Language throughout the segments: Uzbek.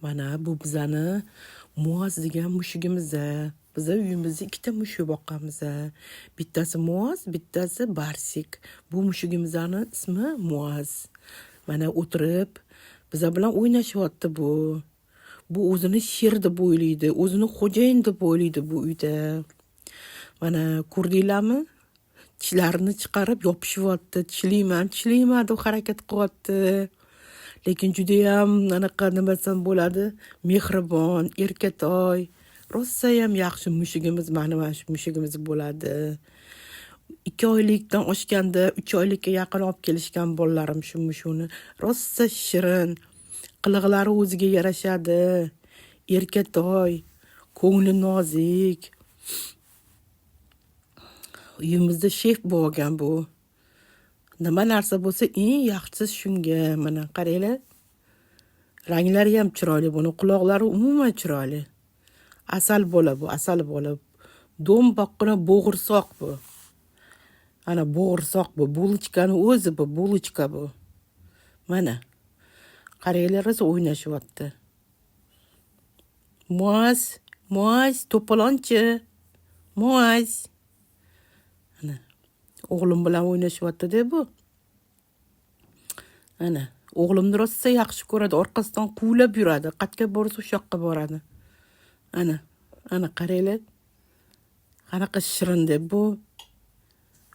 Mana bu bizani Muoz degan mushugimiz. Biza uyimizda ikkita mushuk boqqanmiz. Bittasi Muoz, bittasi Barsik. Bu mushugimizni ismi Muoz. Mana o'tirib biza bilan o'ynashyapti bu. Bu o'zini sher deb o'ylaydi, o'zini xo'jayin deb o'ylaydi bu uyda. Mana ko'rdinglarmi? Tishlarini chiqarib yopishyapti. Tishlayman, tishlayman deb harakat qilyapti. Lekin judayam anaqa, nima desam bo'ladi, mehribon, erkatoy, rosayam yaxshi mushugimiz, mana shu mushugimiz bo'ladi. 2 oylikdan oshganda, 3 oylikka yaqin olib kelishgan bolalarim shu mushukni. Rosa shirin, qiliqlari o'ziga yarashadi, erkatoy, ko'ngli nozik. Uyimizda shef bo'lgan bu. Nima narsa bo'lsa, eng yaxshisi shunga. Mana qaranglar, ranglari ham chiroyli buni, quloqlari umuman chiroyli. Asal bola bu, asal bola, do'mboqqina bo'g'irsoq bu. Ana bo'g'irsoq bu, булочка ni o'zi bu, булочка bu. Mana qaranglar, rosa o'ynashyapti. Muaz, Muaz, to'polonchi, Muaz. Ana o'g'lim bilan o'ynashyaptida bu. Ana o'g'limni rosa yaxshi ko'radi, orqasidan quvlab yuradi, qayerga borsa, o'sha yoqqa boradi. Ana, ana qaranglar, qanaqa shirin deb bu.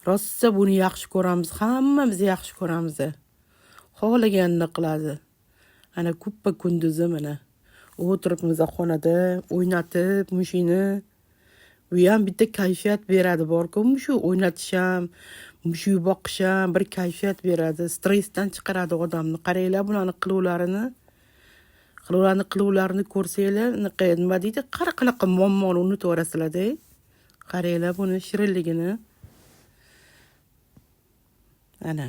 Rosa buni yaxshi ko'ramiz, hammamiz yaxshi ko'ramiz. Xohlaganini qiladi. Ana kuppa kunduzi mana o'tiribmiz xonada o'ynatib mushukni. Bu ham bitta kayfiyat beradi borku, mushuk o'ynatish ham, mushuk boqish ham bir kayfiyat beradi, stressdan chiqaradi odamni. Qaranglar, bularni qiluvlarini, qiluvlarini ko'rsanglar, anaqa, nima deydi, har qanaqa muammoni unutib yuborasizlarda. Qaranglar buni shirinligini. Ana.